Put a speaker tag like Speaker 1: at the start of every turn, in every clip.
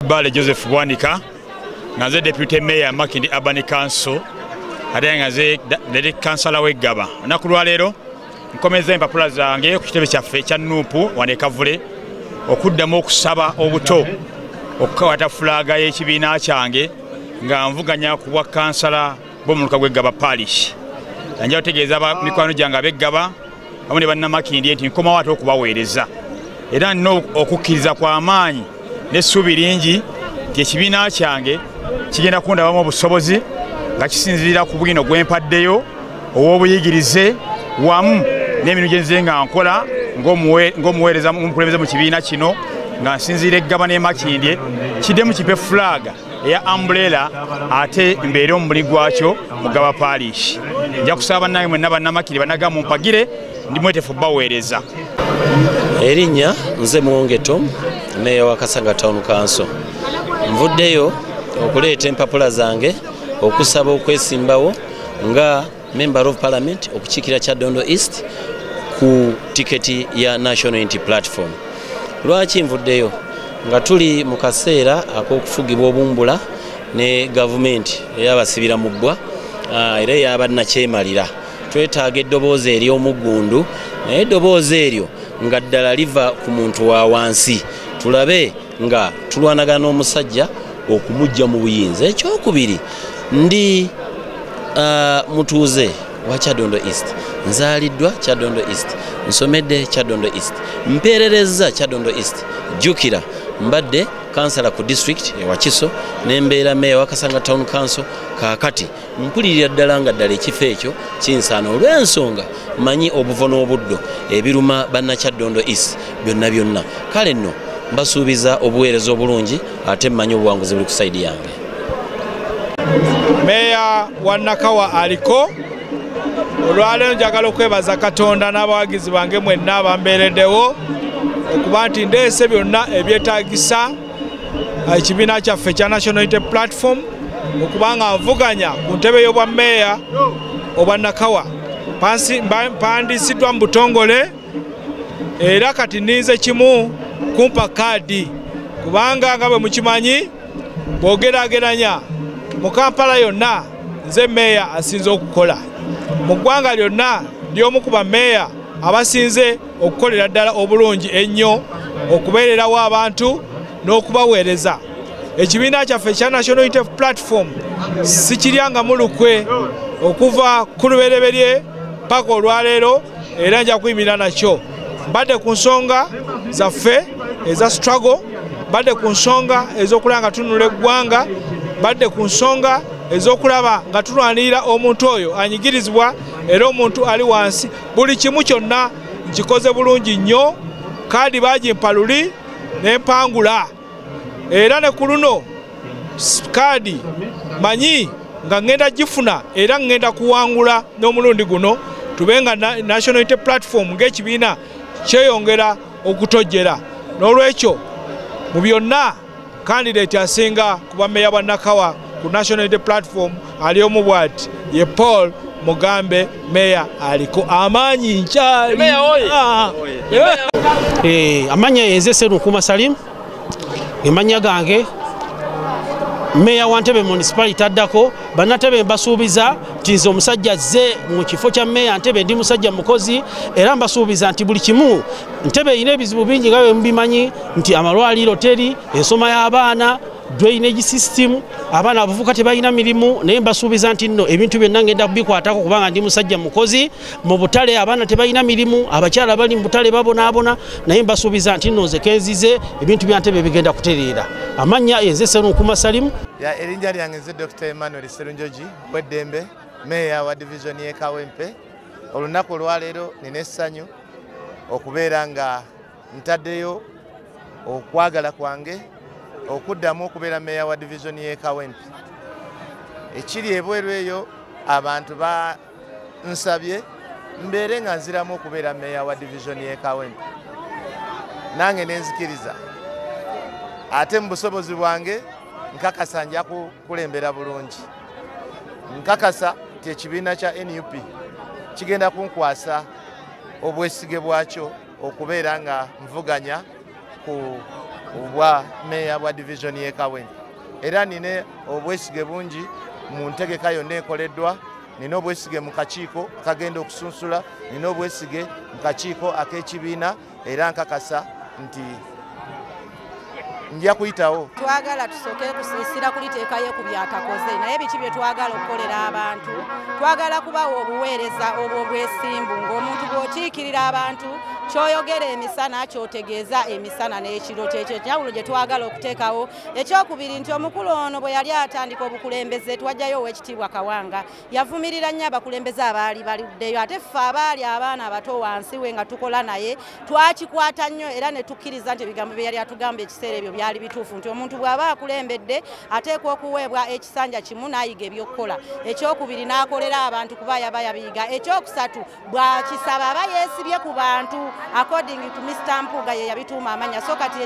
Speaker 1: Bale Joseph Bwanika nga nze Deputy Mayor Makindye Urban Council, ate nga nze District Councillor w'Eggaba. Olunaku lwaleero nkomezza empapula zange ku kitebe kyaffe ekya NUP wano e Kavule okuddamu okusaba obuto okukwata fulaaga y'ekibiina kyange nga nvuganya ku bwa kansala bw'omuluka gw'Eggaba Parish. Nja kutegeeza mikwano gyange ab'Eggaba wamu ne bannamakindye nti nkomawo ate okubaweereza, era nina okukkiriza kw'amaanyi n'essuubi lingi nti ekibiina kyange kigenda kundabamu obusobozi nga kisinziira ku bwino gwe mpaddeyo ow'obuyigirize wamu n'emirimu gye nze nga nkola ng'omuweereza omukulembeze mu kibiina kino nga nsinziira Eggaba n'e Makindye, kiddemu kipe fulaaga eya umbrella ate mbeere omubuli gwakyo mu Ggaba Parish. Nja kusaba bannange mwenna bannamakindye bannagamba mumpagire, ndi mweteefu baweereza.
Speaker 2: Erinnya nze Muwonge Tom, meeya wa Kasanga Town Council. Nvuddeyo okuleeta empapula zange okusaba okwesimbawo nga Member of Parliament okukiikirira Kyadondo East ku tiketi ya National Unity Platform. Lwaki nvuddeyo? Nga tuli mu kaseera ak'okufugibwa obumbula ne gavumenti eyabasibira mu bbwa, era eyabannakyemalira. Twetaaga eddoboozi ery'omuggundu, naye eddoboozi eryo nga ddala liva ku muntu wa wansi, tulabe nga tulwanagana n'omusajja okumujja mu buyinza. Ekyokubiri, ndi mutuuze wa Kyadondo East, nzaaliddwa Kyadondo East, nsomedde Kyadondo East, mpeererezza Kyadondo East. Jjukira mbadde kansala ku district e Wakiso, nembeera meeya wa Kasanga Town Council. Kaakati mpulirira ddala nga ddala ekifo ekyo kinsaana, olw'ensonga manyi obuvo n'obuddo ebiruma bannakyadondo East byonna byonna. Kale nno mbasuubiza obuweereza obulungi, ate mmanyi obuwanguzi buli ku sayidi yange.
Speaker 3: Meeya wa Nakawa aliko olwaleero, njagala okwebaza Katonda n'abawagizi bange mwenna abambeereddewo okuba nti ndeese byonna ebyetaagisa ekibiina kyaffe ekya National Unity Platform okuba nga nvuganya ku ntebe y'obwa meeya obwa Nakawa. Mpandiisiddwa mu butongole era kati nninze kimu kumpa kaadi, kubanga nga bwe mukimanyi bw'ogeraageranya mu Kampala yonna nze meeya asinze okukola, mu ggwanga lyonna ndi omu ku bameeya abasinze okukolera ddala obulungi ennyo okubeererawo abantu n'okubaweereza. Ekibiina kyaffe ekya National Unity Platform sikiryangamu lukwe okuva ku lubereberye paka olwaleero, era nja kuyimirira nakyo. Mbadde ku nsonga zaffe eza struggle, mbadde ku nsonga ez'okulaba nga tununula eggwanga, mbadde ku nsonga ez'okulaba nga tulwanirira omuntu oyo anyigirizibwa era omuntu ali wansi. Buli kimu kyonna nkikoze bulungi nnyo. Kaadi bagimpa luli nempangula, era ne ku luno kaadi manyi nga ŋŋenda gifuna era ŋŋenda kuwangula n'omulundi guno, tube nga National Unity Platform ng'ekibiina kyeyongera okutojjera. N'olwekyo mu byonna kandidate asinga kuba meeya bwa Nakawa ku National Unity Platform ali omu bw'ati, ye Paul Mugambe, meeya aliko amaanyi nkyali.
Speaker 4: Amannya yenze Serunkuma Salim, emannya gange meeya wa Ntebe Municipality addako. Bannatebe mbasuubiza nti nze omusajja azze mu kifo kya meeya Ntebe, ndi musajja mukozi, era mbasuubiza nti buli kimu Ntebe erina ebizibu bingi nga bwe mubimanyi nti amalwaliro teri, ensoma y'abaana, drainage system, abaana abavubuka tebalina mirimu, naye mbasuubiza nti nno ebintu byonna ngenda kubikwatako kubanga ndi musajja mukozi. Mu butale abaana tebalina mirimu, abakyala bali mu butale babonaabona, naye mbasuubiza nti nno nze kenzize ebintu bya Ntebe bigenda kutereera. Amannya enze Serunkuma Salimu.
Speaker 5: Erinnya lyange nze Dr. Emmanuel Serunjogi Weddembe, meeya wa division y'e Kawempe. Olunaku olwaleero nina essanyu okubeera nga ntaddeyo okwagala kwange okuddamu okubeera meeya wa division y'e Kawempe. Ekiri ebweru eyo abantu bansabye mbeere nga nziramu okubeera meeya wa division y'e Kawempe, nange nenzikiriza, ate mu busobozi bwange nkakasa nja kukulembera bulungi. Nkakasa nti ekibiina kya NUP kigenda kunkwasa obwesige bwakyo okubeera nga nvuganya ku obwa meeya bwa division y'e Kawempe. Era nina obwesige bungi mu ntegeka yonna ekoleddwa, nina obwesige mu kakiiko akagenda okusunsula, nina obwesige mu kakiiko ak'ekibiina, era nkakasa nti nja kuyitawo.
Speaker 6: Twagala tusooke kusiisira kuliteekayo ku byatakoze, naye biki bye twagala okukolera abantu? Twagala kubawa obuweereza obw'obwesimbu, ng'omuntu bw'okiikirira abantu ky'oyogera emisana ky'otegeeza emisana n'ekiro. Kyekyo ekyawulo gye twagala okuteekawo. Ekyokubiri nti omukulu ono bwe yali atandika obukulembeze twajjayo ow'ekitiibwa Kawanga, yavumirira nnyo abakulembeze abaali baluddeyo, ate ffe abaali abaana abato wansi we nga tukola naye twakikwata nnyo era ne tukkiriza nti ebigambo bye yali atugamba ekiseera ebyo byali bituufu, nti omuntu bw'aba akulembedde ateekwa okuweebwa ekisanja kimu n'ayiga ebyokukola. Ekyokubiri n'akolera abantu kuba yaba yabiyiga. Ekyokusatu bw'akisaba aba yeesibye ku bantu, according to Mr. Mpuuga ye yabituuma amanya. So kati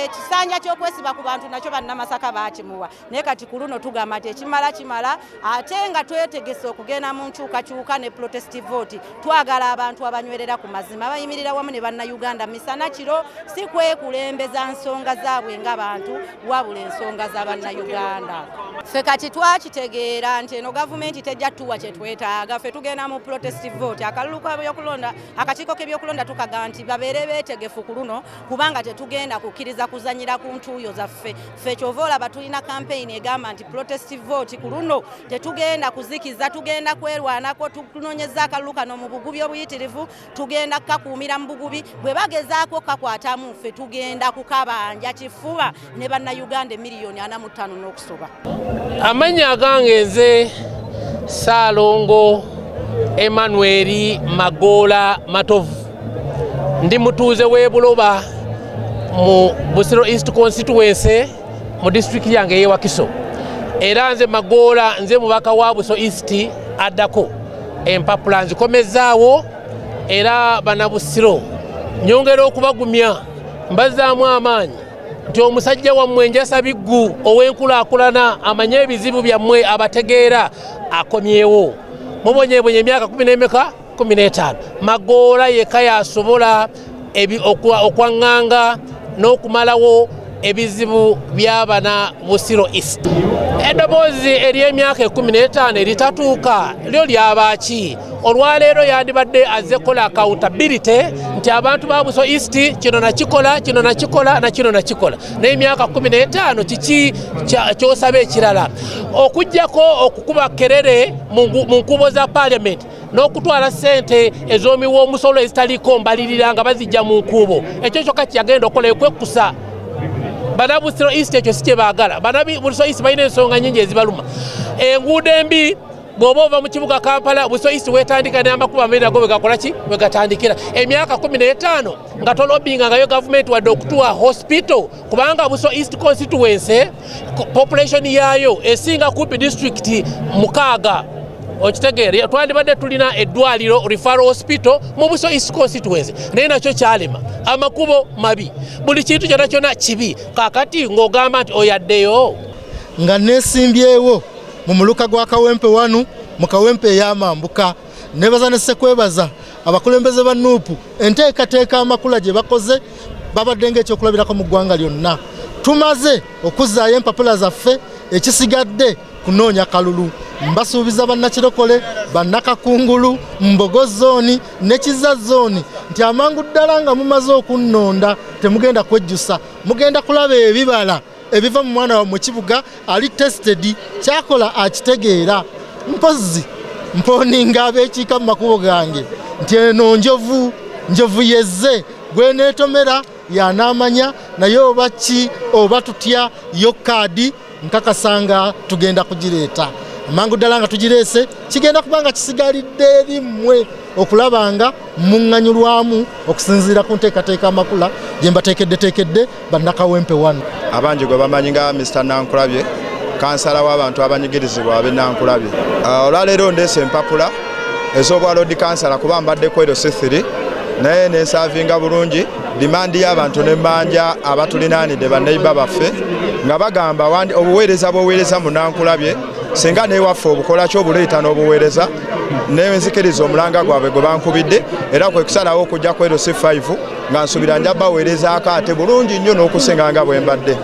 Speaker 6: ekisanja ky'okwesiba ku bantu nakyo bannamasaka baakimuwa, naye kati ku luno tugamba nti ekimala kimala, ate nga twetegese okugenda mu nkyukakyuka ne protest vote. Twagala abantu abanywerera ku mazima, abayimirira wamu ne bannayuganda misana kiro, si kwekulembeza nsonga zaabwe ng'abantu, wabula ensonga za bannayuganda. Ffe kati twakitegeera nti eno gavumenti tejja tuwa kye twetaaga, ffe tugenda mu protest vote. Akalulu k'ebyokulonda, akakiiko k'ebyokulonda tukagamba nti babeere beetegefu ku luno, kubanga tetugenda kukkiriza kuzannyira ku ntuuyo zaffe. Ffe kyova olaba tulina campaign egamba nti protest vote ku luno tetugenda kuzikiza, tugenda kwerwanako, tunoonyeza akalulu kano mu bugubi obuyitirivu, tugenda kukakuumira mu bugubi, bwe bagezaako kukakwatamu ffe tugenda kukabanja kifuba ne bannayuganda emiliyoni 45 n'okusoba.
Speaker 7: Amannya agange nze Ssaalongo Emmanuel Magoola Matovu, ndi mutuuze w'e Buloba mu Busiro East Constituency mu disitulikiti yange ey'e Wakiso. Era nze Magoola, nze mubaka wa Buso East addako. Empapula nzikomezaawo, era bannabusiro nyongera okubagumya, mbazaamu amaanyi nti omusajja wammwe Njasa Biggu ow'enkulaakulana amanye ebizibu byammwe, abategeera, akomyewo. Mubonyeebonye emyaka 15. Magoola yekka yasobola okwaŋŋanga n'okumalawo ebizibu by'abana Busiro East. Eddoboozi ery'emyaka 15 eritatuuka lyo lyaba ki? Olwaleero yandibadde azze kukola accountability nti abantu ba Buso East kino nakikola, kino nakikola, na kino nakikola, naye emyaka 15 kiki ky'osaba ekirala okuggyako okukuba kerere mu nkubo za parliament n'okutwala ssente ez'omiwa omusolo ezitaliiko mbalirira nga bazijja mu nkubo? Ekyo kyokka kyagenda okukola ekwekkusa. Bannabusiro East ekyo si kye baagala. Bannabusiro East balina ensonga nnyingi ezibaluma. Enguudo embi, bw'oba ova mu kibuga Kampala, Buso East weetandika n'amakubo amabiri nago wegakola ki, wegatandikira. Emyaka 15 nga tolobingangayo gavumenti wadde okutuwa hospital, kubanga Buso East Constituency population yaayo esinga kumpi disitulikiti 6. Okitegeera, twandibadde tulina eddwaliro referral hospital mu Buso East Constituency, naye nakyo kyalema. Amakubo mabi, buli kintu kyonna kyonna kibi. Kaakati ng'ogamba nti oyaddeyo.
Speaker 8: Nga neesimbyewo mu muluka gwa Kawempe wanu mu Kawempe ey'amambuka, nebaza ne ssekwebaza abakulembeze ba NUP enteekateeka amakula gye bakoze, babadde ng'ekyokulabirako mu ggwanga lyonna. Tumaze okuzzaayo empapula zaffe, ekisigadde kunoonya kalulu. Mbasuubiza bannakirokole, bannakakungulu, Mbogo zooni ne Kiza zooni nti amangu ddala nga mumaze okunnonda temugenda kwejjusa, mugenda kulaba ebibala ebiva mu mwana wammwe Kibuga ali tested, kyakola akitegeera. Mpozzi mponinga abeekiika mu makubo gange nti eno njovu, njovu yezze, gweneetomera yanaamanya, naye oba ki oba tutya, yo kaadi nkakasanga tugenda kugireeta. Amangu ddala nga tugireese kigenda kuba nga kisigalidde eri mmwe okulaba nga muŋŋanyulwamu okusinziira ku nteekateeka amakula gye mbateekeddeteekedde bannakawempe wano.
Speaker 9: Abangi gwe bamanyi nga Mr. Nankulabye, kansala w'abantu abanyigirizibwa ab'e Nankulabye. Olwaleero ndeese empapula ez'obwa Lord Kansala kuba mbaddeko LC3, naye nensaavinga bulungi dimandi y'abantu n'emmanja abatulinaanidde banneiba baffe nga bagamba obuweereza bw'oweereza mu Nankulabye singa newaffe obukola ki obuleeta n'obuweereza, nenzikiriza omulanga gwabwe gwe bankubidde Era kwe kusalawo okujja ku LC5 nga nsuubira nja baweerezaako ate bulungi nnyo n'okusinga nga bwe mbadde.